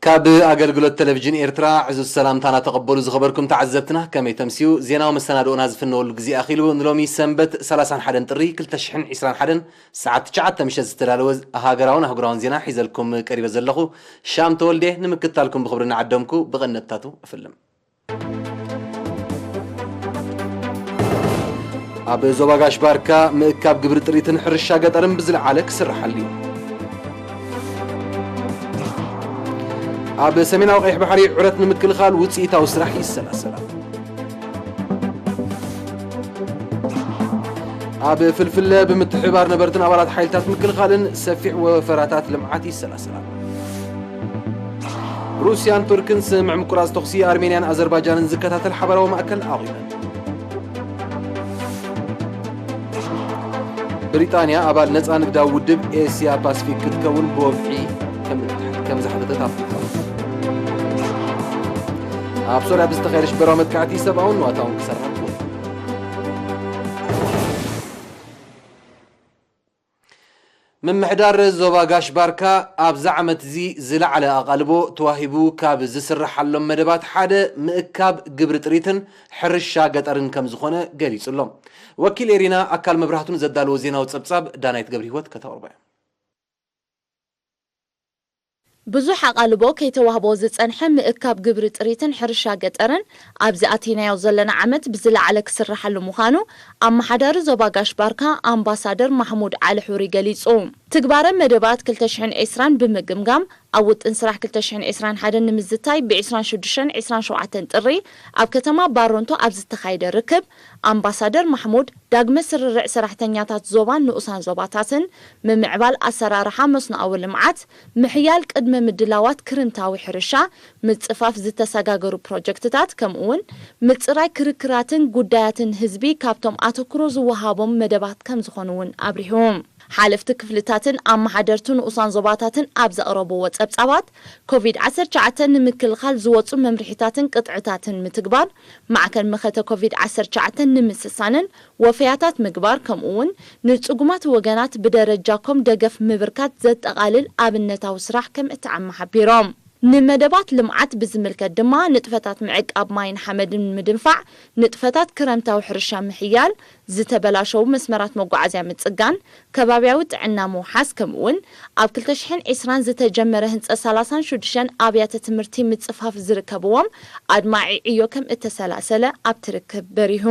ካብ ኣገልግሎት ቴሌቪዥን ኤርትራ ዕዙዝ ሰላምታና ተቐበሉ ዝኸበርኩም ተዓዘብትና፣ ከመይ ተምስዩ? ዜናዊ መሰናድኦና ዝፍነወሉ ግዜ ኣኺሉ። ንሎሚ ሰንበት ሰላሳን ሓደን ጥሪ ክልተ ሽሕን ዕስራን ሓደን ሰዓት ትሽዓተ ምሸት ዝተዳለወ ሃገራውን ኣህጉራውን ዜና ሒዘልኩም ቀሪበ ዘለኹ ሻም ተወልዴ ንምክታልኩም ብኽብሪ እናዓደምኩ ብቐነትታቱ እፍልም። ኣብ ዞባ ጋሽ ባርካ ምእካብ ግብሪ ጥሪትን ሕርሻ ገጠርን ብዝለዓለ ክስርሓሉ እዩ። ኣብ ሰሜናዊ ቀይሕ ባሕሪ ዑረት ንምክልኻል ውፅኢታዊ ስራሕ ይሰላሰላ። ኣብ ፍልፍለ ብምትሕብባር ነበርትን ኣባላት ሓይልታት ምክልኻልን ሰፊሕ ወፈራታት ልምዓት ይሰላሰላ። ሩስያን ቱርክን ስምምዕ ምቁራጽ ተኹሲ ኣርሜንያን ኣዘርባጃንን ዝከታተል ሓባራዊ ማእከል ኣቑመን። ብሪጣንያ ኣባል ነጻ ንግዳዊ ውድብ ኤስያ ፓስፊክ ክትከውን ብወግዒ ከም ከም ዝሓተተት ኣፍሊጣ። ኣብ ሶርያ ብዝተኻየደ ሽበራዊ መጥቃዕቲ ሰብኣውን ንዋታውን ክሳራታት ወዲቑ። ምምሕዳር ዞባ ጋሽ ባርካ ኣብዚ ዓመት እዚ ዝለዓለ ኣቓልቦ ተዋሂቡ ካብ ዝስርሓሎም መደባት ሓደ ምእካብ ግብሪ ጥሪትን ሕርሻ ገጠርን ከም ዝኾነ ገሊጹ ኣሎ። ወኪል ኤሪና ኣካል መብራህቱን ዘዳለዎ ዜናዊ ጸብጻብ ዳናይት ገብረ ህይወት ከተቕርቦ እያ። ብዙሕ ኣቓልቦ ከይተዋህቦ ዝጸንሐ ምእካብ ግብሪ ጥሪትን ሕርሻ ገጠርን ኣብዚ ኣቲናዮ ዘለና ዓመት ብዝለዓለ ክስርሓሉ ምዃኑ ኣመሓዳሪ ዞባ ጋሽ ባርካ ኣምባሳደር ማሕሙድ ዓሊ ሑሪ ገሊጹ። ትግባረ መደባት ክልተ ሽሕን ዕስራን ብምግምጋም ኣብ ውጥን ስራሕ ክልተ ሽሕን ዕስራን ሓደን ንምዝታይ ብ ዕስራን ሽዱሽተን ዕስራን ሸውዓተን ጥሪ ኣብ ከተማ ባሮንቶ ኣብ ዝተኻየደ ርክብ ኣምባሳደር ማሕሙድ ዳግመ ስርርዕ ሰራሕተኛታት ዞባን ንኡሳን ዞባታትን፣ ምምዕባል ኣሰራርሓ መስኖኣዊ ልምዓት፣ ምሕያል ቅድመ ምድላዋት ክርምታዊ ሕርሻ፣ ምጽፋፍ ዝተሰጋገሩ ፕሮጀክትታት ከምኡውን ምጽራይ ክርክራትን ጉዳያትን ህዝቢ ካብቶም ኣተኩሮ ዝወሃቦም መደባት ከምዝኾኑ እውን ኣብሪሁ። ሓለፍቲ ክፍልታትን ኣመሓደርቲ ንኡሳን ዞባታትን ኣብ ዘቕረብዎ ጸብጻባት፣ ኮቪድ ዓሰርተ ትሽዓተ ንምክልኻል ዝወጹ መምርሒታትን ቅጥዕታትን ምትግባር፣ ማዕከን መኸተ ኮቪድ ዓሰርተ ትሽዓተ ንምስሳንን ወፈያታት ምግባር፣ ከምኡውን ንጽጉማት ወገናት ብደረጃ ኮም ደገፍ ምብርካት ዘጠቓልል ኣብነታዊ ስራሕ ከም እተዓመ ሓቢሮም። ንመደባት ልምዓት ብዝምልከት ድማ ንጥፈታት ምዕቃብ ማይን ሓመድን ምድንፋዕ፣ ንጥፈታት ክረምታዊ ሕርሻ ምሕያል፣ ዝተበላሸዉ መስመራት መጓዓዝያ ምጽጋን፣ ከባብያዊ ጥዕና ምውሓስ፣ ከምኡውን ኣብ ክልተ ሽሕን ዕስራን ዝተጀመረ ህንጸት ሰላሳን ሽዱሽተን ኣብያተ ትምህርቲ ምጽፋፍ ዝርከብዎም ኣድማዒ ዕዮ ከም እተሰላሰለ ኣብቲ ርክብ በሪሁ።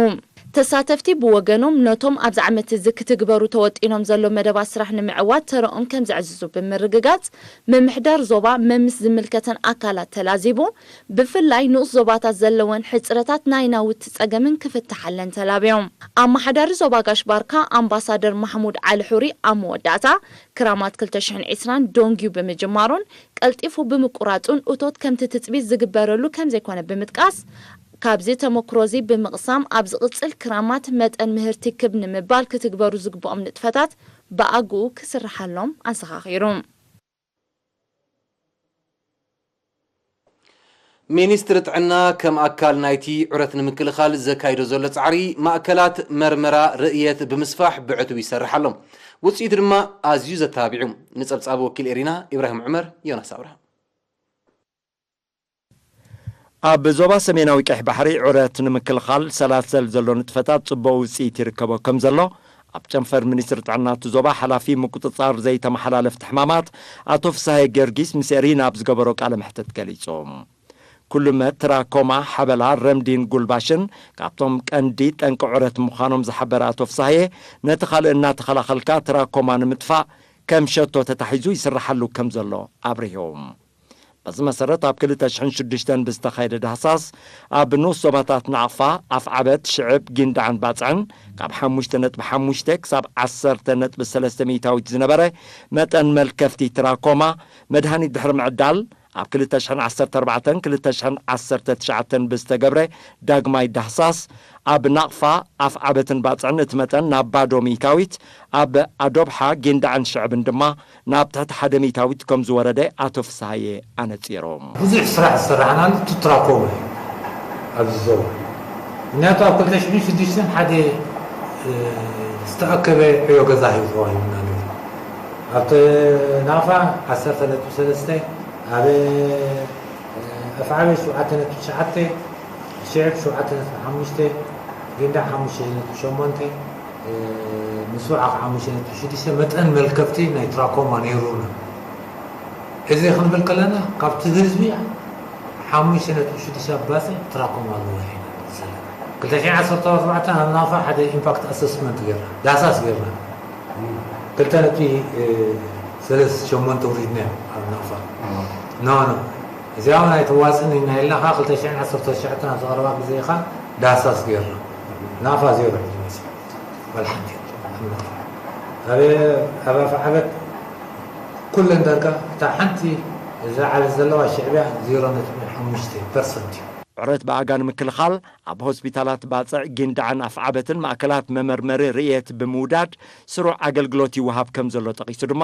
ተሳተፍቲ ብወገኖም ነቶም ኣብዚ ዓመት እዚ ክትግበሩ ተወጢኖም ዘሎ መደባት ስራሕ ንምዕዋት ተረኦም ከም ዘዕዝዙ ብምርግጋጽ፣ ምምሕዳር ዞባ መምስ ዝምልከተን ኣካላት ተላዚቡ፣ ብፍላይ ንኡስ ዞባታት ዘለወን ሕጽረታት ናይ ናውቲ ጸገምን ክፍትሓለን ተላብዮም። ኣመሓዳሪ ዞባ ጋሽ ባርካ ኣምባሳደር ማሕሙድ ዓሊ ሑሪ ኣብ መወዳእታ፣ ክራማት ክልተ ሽሕን ዕስራን ዶንጊዩ ብምጅማሩን ቀልጢፉ ብምቁራጹን እቶት ከምቲ ትጽቢት ዝግበረሉ ከም ዘይኮነ ብምጥቃስ፣ ካብዚ ተመክሮ እዚ ብምቕሳም ኣብ ዝቕጽል ክራማት መጠን ምህርቲ ክብ ንምባል ክትግበሩ ዝግብኦም ንጥፈታት ብኣግኡ ክስርሓሎም ኣዘኻኺሩ። ሚኒስትሪ ጥዕና ከም ኣካል ናይቲ ዑረት ንምክልኻል ዘካይዶ ዘሎ ጻዕሪ፣ ማእከላት መርመራ ርእየት ብምስፋሕ ብዕቱብ ይሰርሕ ኣሎ። ውጽኢቱ ድማ ኣዝዩ ዘተባቢዑ። ንጸብጻብ ወኪል ኤሪና ኢብራሂም ዑመር፣ ዮናስ ኣብርሃም። ኣብ ዞባ ሰሜናዊ ቀይሕ ባሕሪ ዑረት ንምክልኻል ሰላሰል ዘሎ ንጥፈታት ጽቡቕ ውጽኢት ይርከቦ ከም ዘሎ ኣብ ጨንፈር ሚኒስትሪ ጥዕና እቲ ዞባ ሓላፊ ምቁጽጻር ዘይተመሓላለፍቲ ሕማማት ኣቶ ፍስሃየ ጊዮርጊስ ምስ ኤሪና ኣብ ዝገበሮ ቃለ መሕትት ገሊጹ። ኩሉመ፣ ትራኮማ፣ ሓበላ፣ ረምዲን ጉልባሽን ካብቶም ቀንዲ ጠንቂ ዑረት ምዃኖም ዝሓበረ ኣቶ ፍስሃየ፣ ነቲ ካልእ እናተኸላኸልካ ትራኮማ ንምጥፋእ ከም ሸቶ ተታሒዙ ይስርሓሉ ከም ዘሎ ኣብሪሁ። በዚ መሰረት ኣብ ክልተ ሽሕን ሽዱሽተን ብዝተኻየደ ዳህሳስ ኣብ ንኡስ ዞባታት ናቕፋ፣ ኣፍዓበት፣ ሽዕብ፣ ጊንዳዕን ባጽዕን ካብ ሓሙሽተ ነጥቢ ሓሙሽተ ክሳብ ዓሰርተ ነጥቢ ሰለስተ ሚእታዊት ዝነበረ መጠን መልከፍቲ ትራኮማ መድሃኒት ድሕሪ ምዕዳል ኣብ ክልተ ሽሕን ዓሰርተ ኣርባዕተን ክልተ ሽሕን ዓሰርተ ትሽዓተን ብዝተገብረ ዳግማይ ዳህሳስ ኣብ ናቕፋ፣ ኣፍዓበትን ባጽዕን እቲ መጠን ናብ ባዶ ሚእታዊት፣ ኣብ ኣዶብሓ፣ ጊንዳዕን ሽዕብን ድማ ናብ ትሕቲ ሓደ ሚእታዊት ከም ዝወረደ ኣቶ ፍስሃየ ኣነጺሮም። ብዙሕ ስራሕ ዝሰራሕናሉ እቲ ትራኮማ እዩ ኣብዚ ዞባ። ምክንያቱ ኣብ ክልተ ሽሕን ሽዱሽተን ሓደ፣ እ፣ ዝተኣከበ ዕዮ ገዛ እዩ ተዋሂቡና ነይሩ። ኣብቲ ናቕፋ ዓሰርተ ነጥቢ ሰለስተ፣ ኣብ ኣፍዓበ ሸውዓተ ነጥቢ ትሽዓተ፣ ሽዕብ ሸውዓተ ነጥቢ ሓሙሽተ፣ ጊንዳዕ ሓሙሽተ ነጥቢ ሸሞንተ፣ ምስዋዕ ከዓ ሓሙሽተ ነጥቢ ሽዱሽተ መጠን መልከፍቲ ናይ ትራኮማ ነይሩና። እዚ ክንብል ከለና ካብቲ ህዝቢ ሓሙሽተ ነጥቢ ሽዱሽተ ኣባፅሕ ትራኮማ ኣለዎ ኢና ዘለና። ክልተ ሽሕን ዓሰርተ ኣርባዕተን ኣብ ናፋ ሓደ ኢምፓክት ኣሰስመንት ገርና፣ ዳሳስ ገርና። ክልተ ነጥቢ ሰለስተ ሸሞንተ ውሪድና ኣብ ናፋ። ኖ ኖ፣ እዚኣ እውን ኣይተዋፅን ኢና ኢልና ከዓ ክልተ ሽሕን ዓሰርተ ትሽዓተን ኣብ ዝቐረባ ግዜ ኢኻ ዳሳስ ገርና። ናፋ ዜሮ እዩ ዝመስል። ወላ ሓንቲ የለን። ኣብ ኣፍዓበት ኩለን ዳርጋ እታ ሓንቲ ዝዓበ ዘለዋ ሽዕብያ ዜሮ ነጥቢ ሓሙሽተ ፐርሰንት እዩ። ዕረት ብኣጋ ንምክልኻል ኣብ ሆስፒታላት ባጽዕ፣ ጊንዳዕን ኣፍዓበትን ማእከላት መመርመሪ ርእየት ብምውዳድ ስሩዕ ኣገልግሎት ይወሃብ ከም ዘሎ ጠቒሱ ድማ፣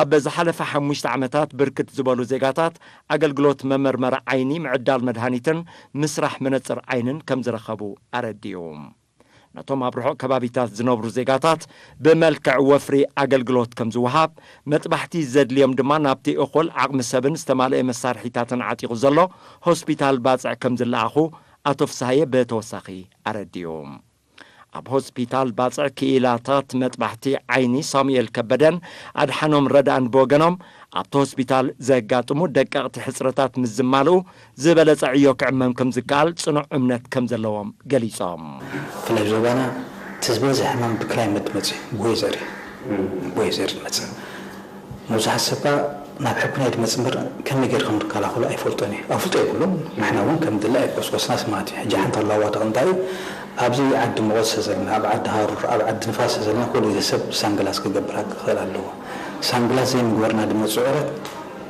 ኣብ ዝሓለፈ ሓሙሽተ ዓመታት ብርክት ዝበሉ ዜጋታት ኣገልግሎት መመርመሪ ዓይኒ፣ ምዕዳል መድሃኒትን ምስራሕ መነጽር ዓይንን ከም ዝረኸቡ ኣረዲኡ። ነቶም ኣብ ርሑቕ ከባቢታት ዝነብሩ ዜጋታት ብመልክዕ ወፍሪ ኣገልግሎት ከም ዝወሃብ፣ መጥባሕቲ ዘድልዮም ድማ ናብቲ እኹል ዓቕሚ ሰብን ዝተማልአ መሳርሒታትን ዓጢቑ ዘሎ ሆስፒታል ባጽዕ ከም ዝለኣኹ ኣቶ ፍስሃየ ብተወሳኺ ኣረዲኡ። ኣብ ሆስፒታል ባጽዕ ክኢላታት መጥባሕቲ ዓይኒ ሳሙኤል ከበደን ኣድሓኖም ረዳእን ብወገኖም፣ ኣብቲ ሆስፒታል ዘጋጥሙ ደቀቕቲ ሕጽረታት ምስ ዝማልኡ፣ ዝበለጸ ዕዮ ክዕመም ከም ዝከኣል ጽኑዕ እምነት ከም ዘለዎም ገሊጾም። ብፍላይ ኣብ ዞባና እቲ ዝበዝሐ ሕማም ብክላይመት መጽእ፣ ብወይዘር እዩ። ብወይዘር ይመጽእ። መብዛሕትኡ ሰብ ከኣ ናብ ሕክምና እዩ ዝመጽእ እምበር ከመይ ጌርካ ከም ዝከላኸሎ ኣይፈልጦን እዩ። ኣፍልጦ የብሉን። ንሕና እውን ከም ድለ ኣይቆስቆስናስ ማለት እዩ። ሕጂ ሓንቲ ኣለዋ ተቐንታ እዩ። ኣብዚ ዓዲ ሙቐት ስለ ዘለና፣ ኣብ ዓዲ ሃሩር፣ ኣብ ዓዲ ንፋስ ስለ ዘለና፣ ኩሉ ግዜ ሰብ ሳንግላስ ክገብር ክኽእል ኣለዎ። ሳንግላስ ዘይምግባርና ድማ ጽዕረት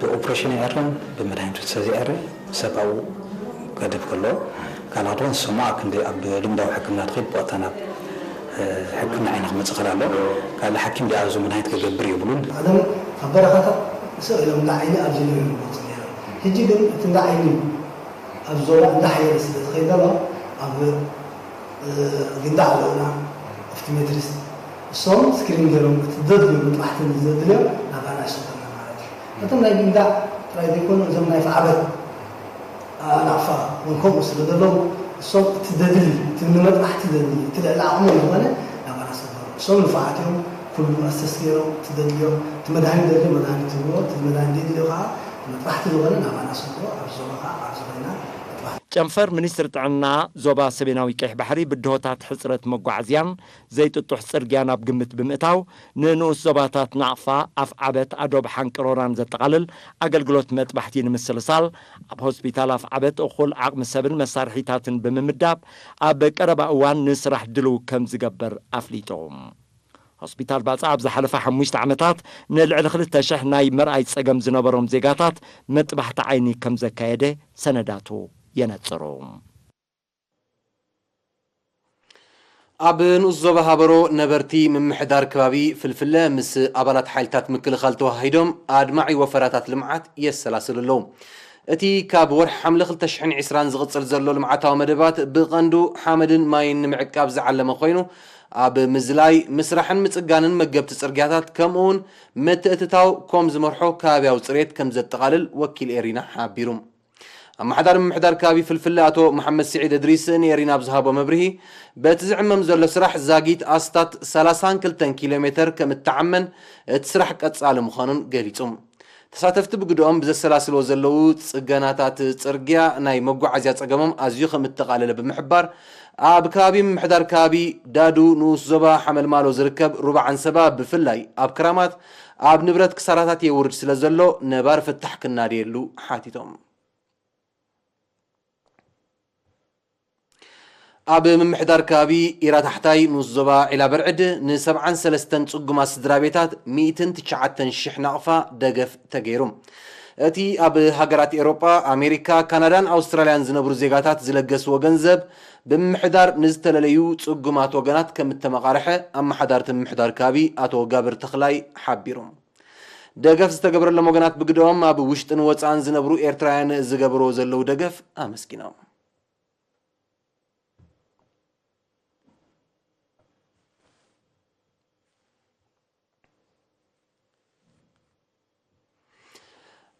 ብኦፕሬሽን ኣይዕረን፣ ብመድሃኒት ስለ ዘይዕረ፣ ሰብኣዊ ገደብ ከሎ፣ ካልኦት እውን ዝሰምዖ ኣብ ክንዲ ኣብ ልምዳዊ ሕክምና ትኸይድ ብቐጥታ ናብ፣ እ፣ ሕክምና ዓይኒ ክመጽእ ይኽእል ኣሎ። ካልእ ሓኪም ዲኣ ኣብዚ መድሃኒት ክገብር የብሉን። ቀደም ኣብ በረኻታት ስቕ ኢሎም እንዳ ዓይኒ ኣብ ዝነብሩ ይመጹ ነይሮም። ሕጂ ግን እቲ እንዳ ዓይኒ ኣብ ዞባ እንዳሓየለ ስለ ዝኸይድ ዘሎ፣ ኣብ፣ እ፣ ጊንዳዕ ኣለዉና ኦፕቲሜትሪስት። እሶም ስክሪን ገይሮም እቲ ዘድልዮ መጥባሕቲ ዘድልዮ ናባና ይሰዱና ማለት እዩ። እቶም ናይ ጊንዳዕ ጥራይ ዘይኮኑ፣ እዞም ናይ ፍዓበት፣ አ፣ ናቕፋ እውን ከምኡ ስለ ዘለዉ፣ እሶም እቲ ዘድሊ፣ እቲ ንመጥባሕቲ ዘድሊ፣ እቲ ልዕሊ ዓቕሞም ዝኾነ ናባና ይሰዱ። እሶም ንፉዓት እዮም፣ ኩሉ ኣሰስ ገይሮም እቲ ዘድልዮ፣ እቲ መድሃኒት ዘድልዮ መድሃኒት ይህብዎ፣ እቲ መድሃኒት ዘድልዮ ከዓ መጥባሕቲ ዝኾነ ናባና ይሰድዎ፣ ኣብዚ ዞባ ከዓ ኣብዚ ኮይና መጥባሕቲ። ጨንፈር ሚኒስትሪ ጥዕና ዞባ ሰሜናዊ ቀይሕ ባሕሪ ብድሆታት ሕጽረት መጓዓዝያን ዘይጥጡሕ ጽርግያን ኣብ ግምት ብምእታው፣ ንንኡስ ዞባታት ናቕፋ፣ ኣፍዓበት፣ ኣዶብ ሓንቅሮራን ዘጠቓልል ኣገልግሎት መጥባሕቲ ንምስልሳል፣ ኣብ ሆስፒታል ኣፍዓበት እኹል ዓቕሚ ሰብን መሳርሒታትን ብምምዳብ፣ ኣብ ቀረባ እዋን ንስራሕ ድልው ከም ዝገብር ኣፍሊጡ። ሆስፒታል ባጽዕ ኣብ ዝሓለፈ ሓሙሽተ ዓመታት ንልዕሊ ክልተ ሽሕ ናይ ምርኣይ ጸገም ዝነበሮም ዜጋታት መጥባሕቲ ዓይኒ ከም ዘካየደ ሰነዳቱ የነጽሩ። ኣብ ንኡስ ዞባ ሃበሮ ነበርቲ ምምሕዳር ከባቢ ፍልፍለ ምስ ኣባላት ሓይልታት ምክልኻል ተወሃሂዶም ኣድማዒ ወፈራታት ልምዓት የሰላስሉ ኣለዉ። እቲ ካብ ወርሒ ሓምለ ክልተ ሽሕን ዕስራን ዝቕጽል ዘሎ ልምዓታዊ መደባት ብቐንዱ ሓመድን ማይን ንምዕቃብ ዝዓለመ ኮይኑ፣ ኣብ ምዝላይ፣ ምስራሕን ምጽጋንን መገብቲ ጽርግያታት ከምኡውን ምትእትታው ኮም ዝመርሖ ከባብያዊ ጽሬት ከም ዘጠቓልል ወኪል ኤሪና ሓቢሩ። ኣመሓዳሪ ምምሕዳር ከባቢ ፍልፍለ ኣቶ መሓመድ ስዒድ እድሪስ ንኤሪና ኣብ ዝሃቦ መብርሂ፣ በቲ ዝዕመም ዘሎ ስራሕ ዛጊት ኣስታት ሰላሳን ክልተን ኪሎ ሜተር ከም እተዓመን እቲ ስራሕ ቀጻሊ ምዃኑን ገሊጹ። ተሳተፍቲ ብግድኦም ብዘሰላስልዎ ዘለዉ ጽገናታት ጽርግያ ናይ መጓዓዝያ ጸገሞም ኣዝዩ ከም እተቓለለ ብምሕባር፣ ኣብ ከባቢ ምምሕዳር ከባቢ ዳዱ ንኡስ ዞባ ሓመልማሎ ዝርከብ ሩባ ዓንሰባ ብፍላይ ኣብ ክራማት ኣብ ንብረት ክሳራታት የውርድ ስለ ዘሎ ነባሪ ፍታሕ ክናደየሉ ሓቲቶም። ኣብ ምምሕዳር ከባቢ ኢራ ታሕታይ ንኡስ ዞባ ዒላ በርዕድ ንሰብዓን ሰለስተን ጽጉማት ስድራ ቤታት ሚእትን ትሽዓተን ሽሕ ናቕፋ ደገፍ ተገይሩ። እቲ ኣብ ሃገራት ኤውሮጳ፣ ኣሜሪካ፣ ካናዳን ኣውስትራልያን ዝነብሩ ዜጋታት ዝለገስዎ ገንዘብ ብምምሕዳር ንዝተለለዩ ጽጉማት ወገናት ከም እተመቓርሐ ኣመሓዳርቲ ምምሕዳር ከባቢ ኣቶ ጋብር ተኽላይ ሓቢሩ። ደገፍ ዝተገብረሎም ወገናት ብግደኦም ኣብ ውሽጥን ወጻእን ዝነብሩ ኤርትራውያን ዝገብርዎ ዘለዉ ደገፍ ኣመስጊኖም።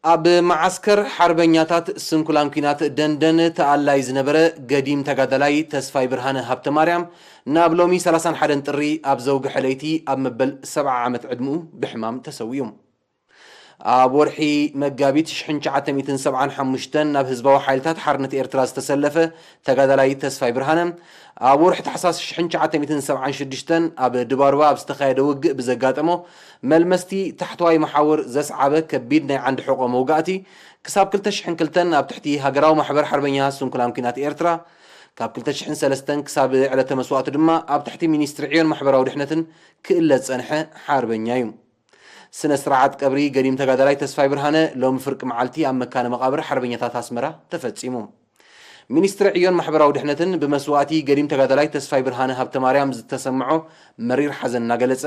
ኣብ መዓስከር ሓርበኛታት ስንኩላን ኲናት ደንደን ተኣላይ ዝነበረ ገዲም ተጋዳላይ ተስፋይ ብርሃነ ሃብተማርያም፣ ናብ ሎሚ ሰላሳን ሓደን ጥሪ ኣብ ዘውግሐ ለይቲ ኣብ መበል ሰብዓ ዓመት ዕድምኡ ብሕማም ተሰዊኡ። ኣብ ወርሒ መጋቢት ሽሕን ትሽዓተ ሚእትን ሰብዓን ሓሙሽተን ናብ ህዝባዊ ሓይልታት ሓርነት ኤርትራ ዝተሰለፈ ተጋዳላይ ተስፋይ ብርሃነ፣ ኣብ ወርሒ ታሕሳስ ሽሕን ትሽዓተ ሚእትን ሰብዓን ሽዱሽተን ኣብ ድባርባ ኣብ ዝተኻየደ ውግእ ብዘጋጠሞ መልመስቲ ታሕተዋይ መሓውር ዘስዓበ ከቢድ ናይ ዓንዲ ሕቖ መውጋእቲ፣ ክሳብ ክልተ ሽሕን ክልተን ኣብ ትሕቲ ሃገራዊ ማሕበር ሓርበኛ ስንኩላን ኲናት ኤርትራ፣ ካብ ክልተ ሽሕን ሰለስተን ክሳብ ዕለተ መስዋእቱ ድማ ኣብ ትሕቲ ሚኒስትሪ ዕዮን ማሕበራዊ ድሕነትን ክእለ ዝጸንሐ ሓርበኛ እዩ። ስነ ስርዓት ቀብሪ ገዲም ተጋዳላይ ተስፋይ ብርሃነ ሎሚ ፍርቂ መዓልቲ ኣብ መካነ መቓብር ሓርበኛታት ኣስመራ ተፈጺሙ። ሚኒስትሪ ዕዮን ማሕበራዊ ድሕነትን ብመስዋእቲ ገዲም ተጋዳላይ ተስፋይ ብርሃነ ሃብተማርያም ዝተሰምዖ መሪር ሓዘን እናገለጸ፣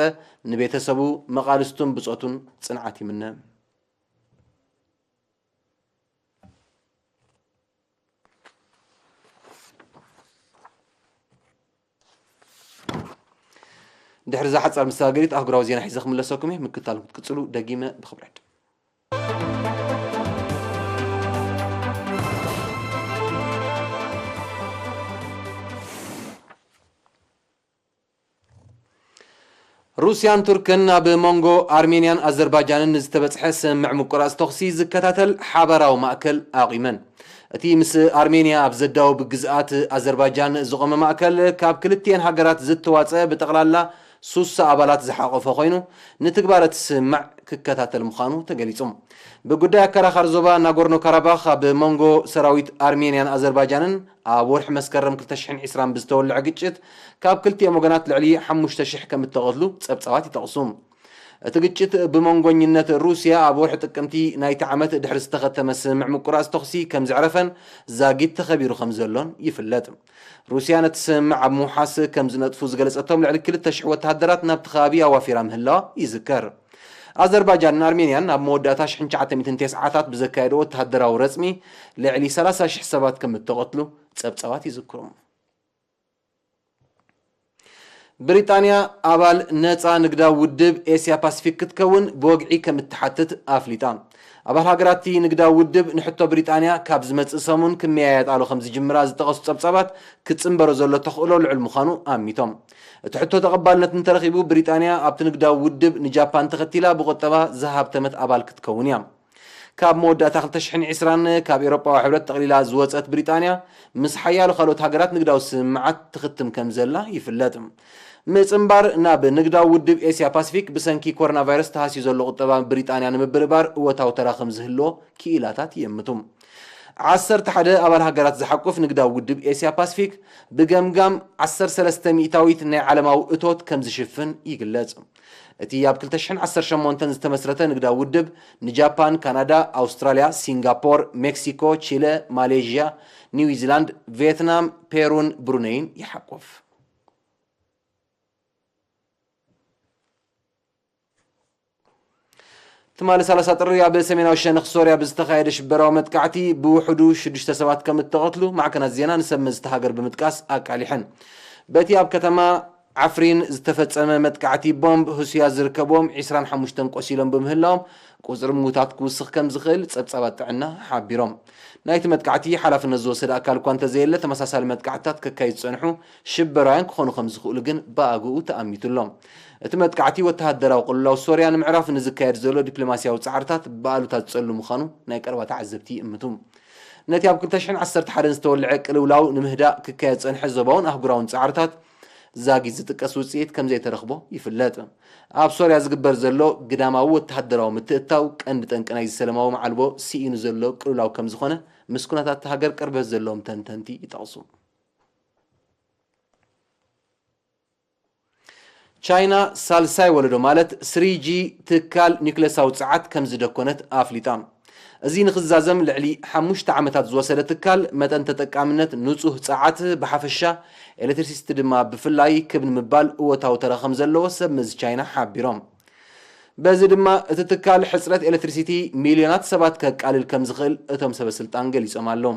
ንቤተሰቡ፣ መቓልስቱን ብጾቱን ጽንዓት ይምነ። ድሕሪ እዛ ሓጻር መሰጋገሪት ኣህጉራዊ ዜና ሒዘ ክምለሰኩም እየ። ምክትታል ክትቅጽሉ ደጊመ ብኽብረት። ሩስያን ቱርክን ኣብ መንጎ ኣርሜንያን ኣዘርባጃንን ንዝተበጽሐ ስምምዕ ምቁራጽ ተኹሲ ዝከታተል ሓባራዊ ማእከል ኣቑመን። እቲ ምስ ኣርሜንያ ኣብ ዘዳውብ ግዝኣት ኣዘርባጃን ዝቖመ ማእከል፣ ካብ ክልቲኤን ሃገራት ዝተዋጸ ብጠቕላላ ሱሳ ኣባላት ዝሓቖፈ ኮይኑ፣ ንትግባረ እቲ ስምምዕ ክከታተል ምዃኑ ተገሊጹ። ብጉዳይ ኣከራኻሪ ዞባ ናጎርኖ ካራባኽ ኣብ መንጎ ሰራዊት ኣርሜንያን ኣዘርባጃንን ኣብ ወርሒ መስከረም ክልተ ሽሕን ዕስራን ብዝተወልዐ ግጭት፣ ካብ ክልቲኦም ወገናት ልዕሊ ሓሙሽተ ሽሕ ከም እተቐትሉ ጸብጻባት ይጠቕሱ። እቲ ግጭት ብመንጎኝነት ሩስያ ኣብ ወርሒ ጥቅምቲ ናይቲ ዓመት ድሕሪ ዝተኸተመ ስምምዕ ምቁራጽ ተኹሲ ከም ዘዕረፈን ዛጊት ተኸቢሩ ከም ዘሎን ይፍለጥ። ሩስያ ነቲ ስምምዕ ኣብ ምውሓስ ከም ዝነጥፉ ዝገለጸቶም ልዕሊ ክልተ ሽሕ ወተሃደራት ናብቲ ከባቢ ኣዋፊራ ምህላዋ ይዝከር። ኣዘርባጃንን ኣርሜንያን ኣብ መወዳእታ ሽሕን ትሽዓተ ሚእትን ተስዓታት ብዘካየዶ ወተሃደራዊ ረጽሚ ልዕሊ ሰላሳ ሽሕ ሰባት ከም እተቐትሉ ጸብጻባት ይዝክሩ። ብሪጣንያ ኣባል ነጻ ንግዳዊ ውድብ ኤስያ ፓሲፊክ ክትከውን ብወግዒ ከም እትሓትት ኣፍሊጣ። ኣባል ሃገራት እቲ ንግዳዊ ውድብ ንሕቶ ብሪጣንያ ካብ ዝመጽእ ሰሙን ክመያየጣሉ ከም ዝጅምራ ዝጠቐሱ ጸብጻባት ክጽንበሮ ዘሎ ተኽእሎ ልዑል ምዃኑ ኣሚቶም። እቲ ሕቶ ተቐባልነት እንተረኺቡ፣ ብሪጣንያ ኣብቲ ንግዳዊ ውድብ ንጃፓን ተኸቲላ ብቁጠባ ዝሃብተመት ኣባል ክትከውን እያ። ካብ መወዳእታ ክልተ ሽሕን ዕስራን ካብ ኤውሮጳዊ ሕብረት ጠቕሊላ ዝወጸት ብሪጣንያ፣ ምስ ሓያሎ ካልኦት ሃገራት ንግዳዊ ስምምዓት ትኽትም ከም ዘላ ይፍለጥ። ምጽንባር ናብ ንግዳዊ ውድብ ኤስያ ፓሲፊክ ብሰንኪ ኮሮና ቫይረስ ተሃስዩ ዘሎ ቁጠባ ብሪጣንያ ንምብርባር እወታዊ ተራ ከም ዝህልዎ ክኢላታት ይእምቱ። ዓሰርተ ሓደ ኣባል ሃገራት ዝሓቁፍ ንግዳዊ ውድብ ኤስያ ፓሲፊክ ብገምጋም ዓሰርተ ሰለስተ ሚእታዊት ናይ ዓለማዊ እቶት ከም ዝሽፍን ይግለጽ። እቲ ኣብ ክልተ ሽሕን ዓሰርተ ሸሞንተን ዝተመስረተ ንግዳዊ ውድብ ንጃፓን፣ ካናዳ፣ ኣውስትራልያ፣ ሲንጋፖር፣ ሜክሲኮ፣ ቺለ፣ ማሌዥያ፣ ኒውዚላንድ፣ ቪየትናም፣ ፔሩን ብሩነይን ይሓቁፍ። ትማሊ ሰላሳ ጥሪ ኣብ ሰሜናዊ ሸነኽ ሶርያ ብዝተኻየደ ሽበራዊ መጥቃዕቲ ብውሕዱ ሽዱሽተ ሰባት ከም እተቐትሉ ማዕከናት ዜና ንሰብ መዚ እታ ሃገር ብምጥቃስ ኣቃሊሐን። በቲ ኣብ ከተማ ዓፍሪን ዝተፈጸመ መጥቃዕቲ ቦምብ፣ ህሱያት ዝርከብዎም ዕስራን ሓሙሽተን ቆሲሎም ብምህላዎም፣ ቁጽሪ ምዉታት ክውስኽ ከም ዝኽእል ጸብጻባት ጥዕና ሓቢሮም። ናይቲ መጥቃዕቲ ሓላፍነት ዝወሰደ ኣካል እኳ እንተዘየለ፣ ተመሳሳሊ መጥቃዕትታት ከካይዱ ዝጸንሑ ሽበራውያን ክኾኑ ከም ዝኽእሉ ግን ብኣግኡ ተኣሚቱ ኣሎ። እቲ መጥቃዕቲ፣ ወተሃደራዊ ቅልውላው ሶርያ ንምዕራፍ ንዝካየድ ዘሎ ዲፕሎማስያዊ ጻዕርታት ብኣሉታ ዝጸሉ ምዃኑ ናይ ቀረባ ተዓዘብቲ ይእምቱ። ነቲ ኣብ ክልተ ሽሕን ዓሰርተ ሓደን ዝተወልዐ ቅልውላው ንምህዳእ ክካየድ ዝጸንሐ ዞባውን ኣህጉራውን ጻዕርታት ዛጊት ዝጥቀስ ውጽኢት ከም ዘይተረኽቦ ይፍለጥ። ኣብ ሶርያ ዝግበር ዘሎ ግዳማዊ ወተሃደራዊ ምትእትታው ቀንዲ ጠንቂ ናይዚ ሰላማዊ መዓልቦ ስኢኑ ዘሎ ቅልውላው ከም ዝኾነ ምስ ኩነታት እታ ሃገር ቅርበት ዘለዎም ተንተንቲ ይጠቕሱ። ቻይና ሳልሳይ ወለዶ ማለት ስሪ ጂ ትካል ኒውክለሳዊ ጸዓት ከም ዝደኮነት ኣፍሊጣ። እዚ ንኽዛዘም ልዕሊ ሓሙሽተ ዓመታት ዝወሰደ ትካል፣ መጠን ተጠቃምነት ንጹህ ጸዓት ብሓፈሻ፣ ኤሌክትሪሲቲ ድማ ብፍላይ ክብ ንምባል እወታዊ ተራ ከም ዘለዎ ሰብ መዚ ቻይና ሓቢሮም። በዚ ድማ እቲ ትካል ሕጽረት ኤሌክትሪሲቲ ሚልዮናት ሰባት ከቃልል ከም ዝኽእል እቶም ሰበ ስልጣን ገሊጾም ኣለዉ።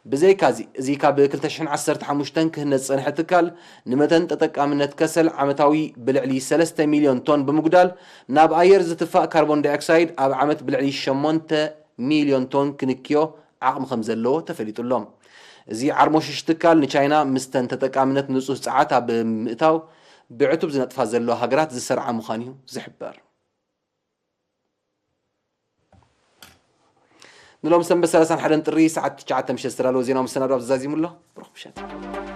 ብዘይካዚ፣ እዚ ካብ ክልተ ሽሕን ዓሰርተ ሓሙሽተን ክህነጽ ዝጸንሐ ትካል፣ ንመጠን ተጠቃምነት ከሰል ዓመታዊ ብልዕሊ ሰለስተ ሚልዮን ቶን ብምጉዳል፣ ናብ ኣየር ዝትፋእ ካርቦን ዳይኦክሳይድ ኣብ ዓመት ብልዕሊ ሸሞንተ ሚልዮን ቶን ክንክዮ ዓቕሚ ከም ዘለዎ ተፈሊጡ ኣሎ። እዚ ዓርሞሽሽ ትካል ንቻይና ምስተን ተጠቃምነት ንጹህ ጸዓት ኣብ ምእታው ብዕቱብ ዝነጥፋ ዘለዋ ሃገራት ዝሰርዓ ምዃኑ እዩ ዝሕበር። ንሎም ሰንበት ሰላሳን ሓደን ጥሪ ሰዓት ትሽዓተ ምሸት ዝተዳለወ ዜናዊ መሰናዶ ኣብ ዘዛዚሙ ኣሎ። ብሩኽ ምሸት።